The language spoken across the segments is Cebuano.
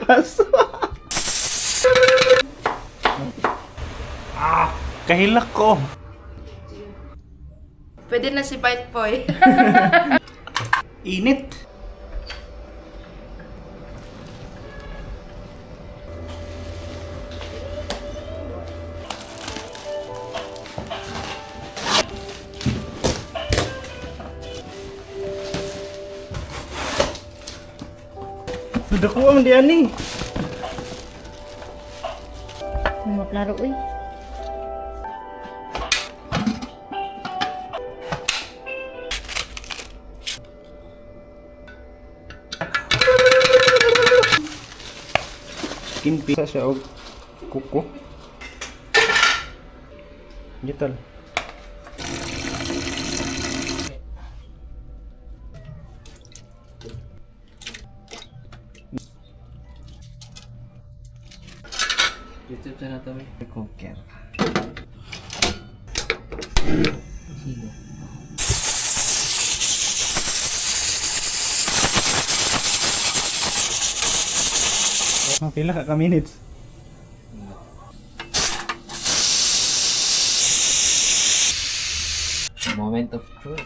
Paso. Ah, kahilak ko. Pwede na si Bite Boy. Init. Dako ang diyan ni. Maklaro uy. Kimpi sa siya og kuko. Gital. YouTube channel to may. Cooker. Sino? Mga pila ka minutes? Moment of truth.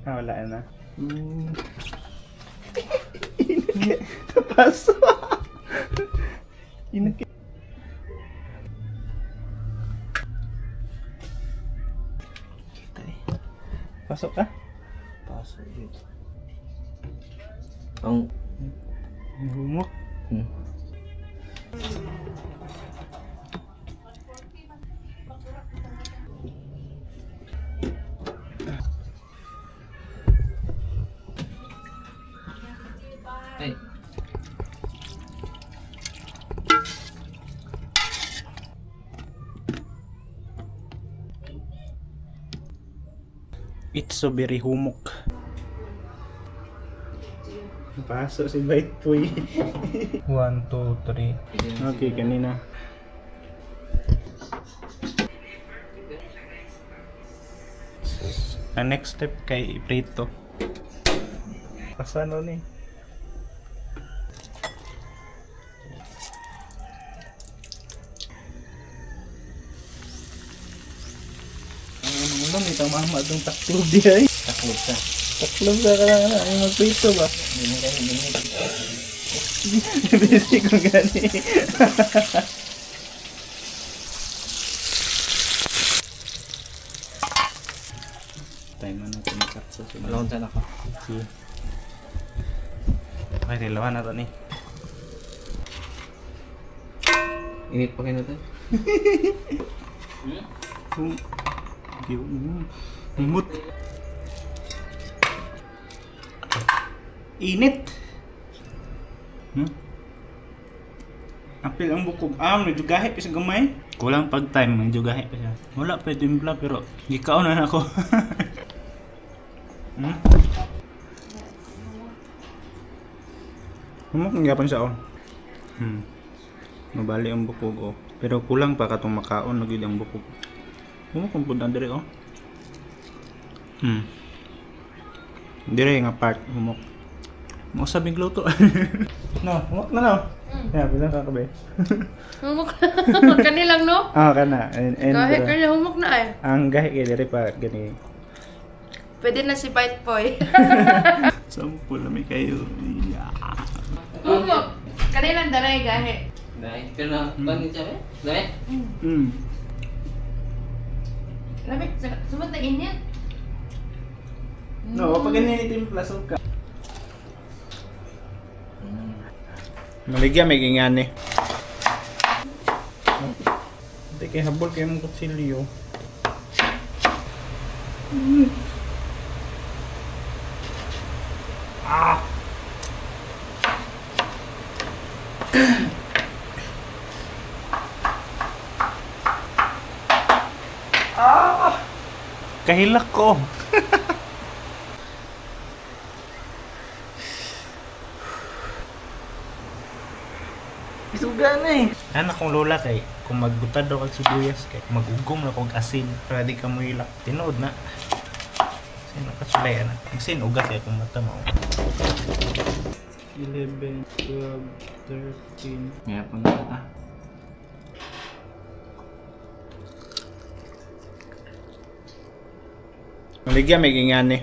Ah, wala na. Init. Paso. Init. Kita eh. Pasok ka? Paso yun. Ang... Humok. Ay. It's so very humok. Paso si Bite Boy. 1, 2, 3. Okay, kanina. Ang next step kay iprito. Pasano ni? Ang ulam, itang mama itong taklob di ay. Taklob ka. Taklob ka ka lang, ay magprito ba? Hindi ka, hindi ka. Busy ko gani. Time na natin makatsa sa Wala kong ako. Sige. Okay, tilawan na to ni. Init pa kayo natin. Humut. Init. Apil ang bukog. Ah, medyo gahi pa siya gamay. Kulang pag time, medyo gahi pa siya. Wala pa timpla pero gikaon na ako. Humok ang gyapon siya oh. Mabali ang bukog oh. Pero kulang pa katong makaon na gyud ang bukog. Humok ang pud dire oh. Dire nga part humok. Mo sa luto. No, humok na no. Yeah, bilang ka kabe. Humok. Kanilang no? Ah, kana. And Kahit kanya humok na eh. Ang gahi kay dire pa gani. Pwede na si Bite Boy. Sample lami kayo. Yeah. Humok. Kanilang daray gahi. Dahil. Pero na, paano siya ba? Dahil? Lamig, sumot na init. No, pag ganyan timpla suka. Maligya may gingani. Hindi kay habol kayo mong kutsilyo. Ah! Ah! Kahilak ko. Isuga na eh. Anak kong lola kay kung magbutad daw kag sibuyas kay magugom na kog asin para di ka muhilak. Tinuod na. Sino kasulay na? Sin ugat kay kung mata mo. 11, 12, 13. Ngayon po na ta. Maligya may gingani.